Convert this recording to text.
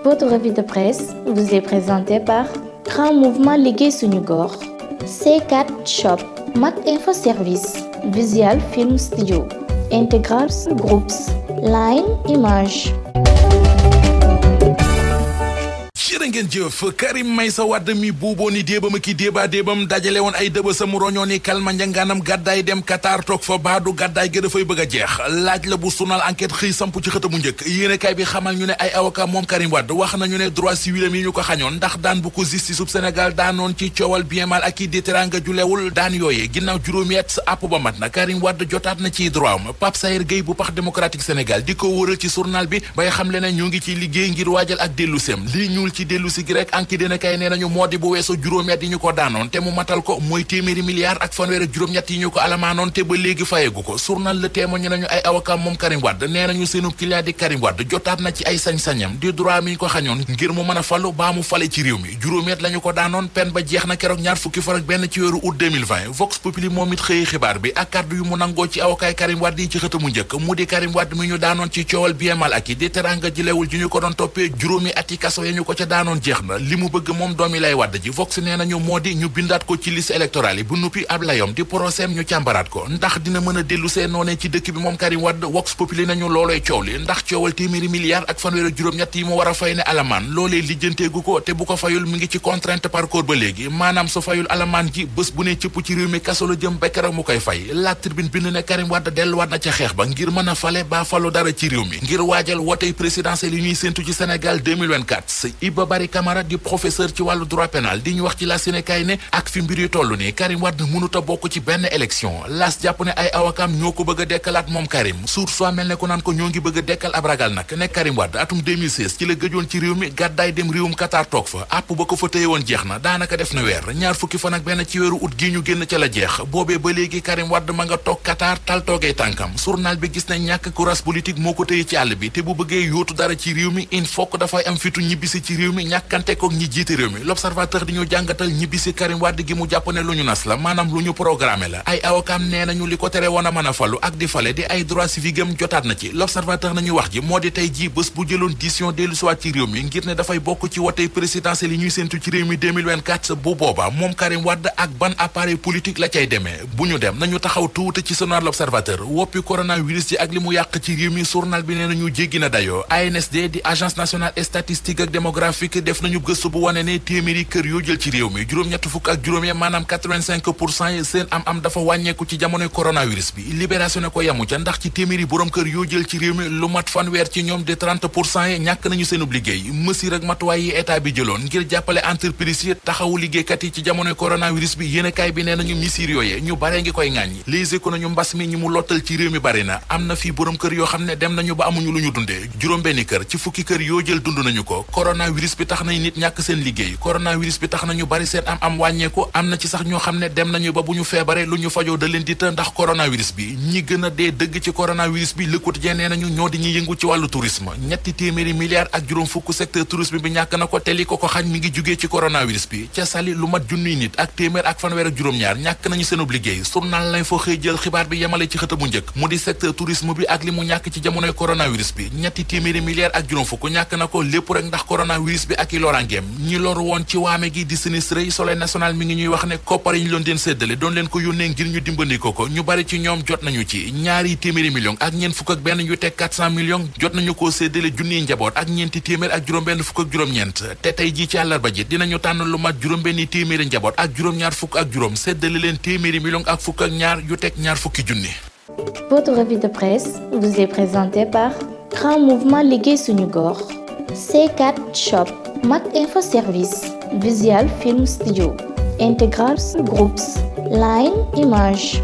Votre revue de presse vous est présentée par Grand Mouvement Liggéey Suñu Gox, C4 Shop, Mak Info Service, Visual Film Studio, Integral Groups, Line Image. jërë ngeen jëf Karim Meïssa Wade mi buuboo ni déebam ki déebam dajale woon ay dëbësam roñoo ni kalma njangaanam gàddaay dem Qatar toog fa baadu gàddaay gi dafay bëgg a jeex laaj la bu sunal enquête xëy samp ci xëtamu njëkk yéenekaay bi xamal ñu ne ay avocat moom Karim Wade wax nañu ne droit civilam yi ñu ko xañoon ndax daan bu ko justice sub Sénégal daanoon ci coowal bien mal ak i di teranga julewul daan yooyee ginnaaw juróomi at àpp ba mat na Karim Wade jotaat na ci droit am Pape Sayer Gueye bu Parti démocratique Sénégal di ko wëral ci journal bi bay xam le ne ñu ngi ci liggéey ngir waajal ak dellu sem lii ñuul ci dellu si gi rek anki dina kay nee nañu moo di bu weesoo juróomi at yi ñu ko daanoon te mu matal ko mooy téeméeri milliards ak fanweer ak juróom-ñett yi ñu ko alamaanoon te ba léegi fayegu ko journal Le Témoin ñu nañu ay avocat moom Karim Wade nee nañu seenu client di Karim Wade jotaat na ci ay sañ-sañam di droit mi ñu ko xañoon ngir mu mën a falu baa mu fale ci réew mi juróomi at la ñu ko daanoon pen ba jeex na keroog ñaar fukki fan ak benn ci weeru août 2020 Vox Populi moom it xëyee xibaar bi ak kàddu yu mu nangoo ci avocat Karim Wade yi ci xëtamu njëkk mu di Karim Wade mi ñu daanoon ci coowal bien mal ak yi di teranga jilewul ji ñu ko doon toppee juróomi ati kaso ya ñu ko ca daanoon jeex na li mu bëgg moom doomi lay Wade ji Vox nee nañu moo di ñu bindaat ko ci liste électorale yi bu nuppi ab layom di procès ñu càmbaraat ko ndax dina mën a dellu see noonee ci dëkk bi moom Karim Wade Vox Populi nañu loolooy coow li ndax coowal téeméeri milliards ak fanweer ak juróom-ñett yi mu war a fay ne alamaan loolee lijjanteegu ko te bu ko fayul mi ngi ci contrainte par corps ba léegi maanaam su fayul alamaan ji bés bu ne cëpp ci réew mi kaso la jëm ba keroog mu koy fay La Tribune bind ne Karim Wade delluwaat na ca xeex ba ngir mën a fale ba falu dara ci réew mi ngir waajal wotey présidentielle yi ñuy séntu ci Sénégal 2024 Iba Barry Camara di professeur ci wàllu droit pénal di ñu wax ci la Sénégal ne ak fi mbir yu toll nii Karim Wade mënut a bokk ci benn élection las jàpp ne ay awakam ñoo ko bëgg a dekkalaat moom Karim suur soi mel ne ko naan ko ñoo ngi bëgg a dekkal ab ragal nag ne Karim Wade atum 2016 ci la gëjoon ci réew mi gàddaay dem réewum Qatar toog fa àpp ba ko fa téye woon jeex na daanaka def na weer ñaar fukki fan ak benn ci weeru ut gi ñu génn ca la jeex boobee ba léegi Karim Wade ma nga toog Qatar tal toogee tànkam journal bi gis na ñàkk courage politique moo ko téye ci àll bi te bu bëggee yóotu dara ci réew mi il faut que dafay am fitu ñibbisi ci réew mi ñàkkante kook ñi jiite réew mi l'observateur di ñu jàngatal ñibbisi Karim Wade gi mu jàpp ne lu ñu nas la maanaam lu ñu programmé la ay awakam nee nañu li ko tere woon a mën a falu ak di fale di ay droit civique am jotaat na ci l'observateur nañu wax ji moo di tey ji bés bu jëloon décision dellu siwaat ci réew mi ngir ne dafay bokk ci wotey présidentielle yi ñuy séntu ci réew mi 2024 bu booba moom Karim Wade ak ban appareil politique la cay demee bu ñu dem nañu taxaw tuuti ci journal l'observateur woppi coronavirus ji ak li mu yàq ci réew mi journal bi nee nañu jéggi na dayoo ANSD di agence nationale statistique ak démographique def nañu gëstu bu wane ne téeméeri kër yoo jël ci réew mi juróom-ñett fukk ak juróom ya maanaam 85% yi seen am dafa wàññeeku ci jamonoy coronavirus bi libération ne ko yamu ca ndax ci téeméeri borom kër yoo jël ci réew mi lu mat fanweer ci ñoom de 30% yi ñàkk nañu seenub liggéey mesure ak matuwaay yi état bi jëloon ngir jàppale entreprise yi taxawu liggéeykat yi ci jamonoy coronavirus bi yéenekaay bi nee nañu misir yooye ñu bare ngi koy ŋàññi Les Échos nañu mbas mi ñi mu lottal ci réew mi bari na am na fii borom kër yoo xam ne dem nañu ba amuñu lu ñu dundee juróom-benni kër ci fukki kër yoo jël dund nañu ko coronavirus bi tax nañ nit ñàkk seen liggéey coronavirus bi tax nañu bari seen am wàññeeku am na ci sax ñoo xam ne dem nañu ba bu ñu feebaree lu ñu fajoo da leen di të ndax coronavirus bi ñi gën a dee dëgg ci coronavirus bi Le Quotidien nee nañu ñoo di ñuy yëngu ci wàllu tourisme ñetti téeméeri milliards ak juróom fukk secteur tourisme bi ñàkk na ko te li ko xañ mi ngi jugee ci coronavirus bi ca Saly lu mat junniy nit ak téeméer ak fanweer ak juróom-ñaar ñàkk nañu seenub liggéey journal lañ fa xëy jël xibaar bi yemale ci xëta bu njëkk mu di secteur tourisme bi ak li mu ñàkk ci jamonoy coronavirus bi ñetti téeméeri milliards ak juróom fukk ñàkk na ko lépp rek ndax coronavirus bi ak i lorangeem ñi loru woon ci waame gi di sinistre yi Soleil national mi ngi ñuy wax ne koppar yi ñu loon den séddale doon leen ko yónnee ngir ñu dimbandiko ko ñu bari ci ñoom jot nañu ci ñaari téeméeri millions ak ñeent fukk ak benn yu teg 400 millions jot nañu koo séddale junniy njaboot ak ñeenti téeméer ak juróom-benn fukk ak juróom-ñeent te tey jii ci àllarba ji dinañu tànn lu mat juróom-benni téeméeri njaboot ak juróom-ñaar fukk ak juróom séddale leen téeméeri millions ak fukk ak ñaar yu teg ñaar fukki junni. Votre revue de presse vous est présentée par Grand Mouvement Liggéey Suñu Gox, C4 Shop, Mak Info Service, Visual Film Studio, Integral Groups, Line Image.